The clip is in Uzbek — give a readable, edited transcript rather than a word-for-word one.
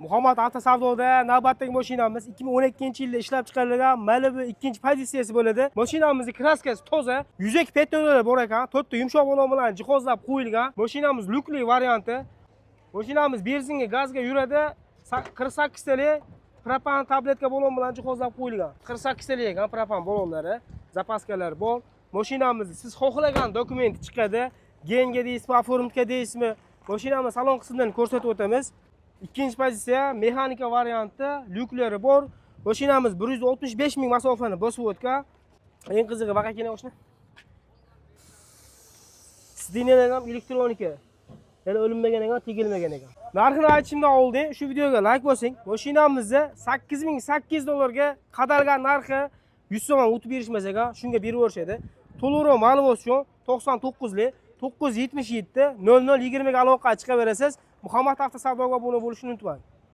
Muhammad avtosavdoda navbatdagi mashinamiz 2012-yilda ishlab chiqarilgan Malibu ikkinchi pozitsiyasi bo'ladi. Mashinamizni краска si toza, 102 пятно lar bor ekan, to'rtta yumshoq balon bilan jihozlab qo'yilgan. Mashinamiz lyukli varianti. Mashinamiz benzinga, gazga yuradi. 48 talik propan tabletka balon bilan jihozlab qo'yilgan. 48 talik ekan propan balonlari, запаска lar bor. Mashinamizni siz xohlagan dokumenti chiqadi. Genga deysizmi, оформка deysizmi? Mashinamiz salon qismidan ko'rsatib o'tamiz. Ikkinchi pozitsiya, mexanika varianti, lyuklari bor. Mashinamiz 165 ming masofani bosib o'tgan. Eng qizig'i, vaqakina o'shni. Сиденья lar ham elektronika. Ya'ni o'linmagan ekan, tegilmagan ekan. Narxini aytishimdan oldin shu videoga like bosing. Mashinamizni 8800 dollarga qadalgan narxi, 100 so'm ham o'tib berishmas ekan, shunga berib yuborishadi. To'liqroq ma'lumot uchun 99 lik 977 00 20 ga aloqaga chiqaverasiz. Muhammad avtosavdoga obuna bo'lishni unutmang.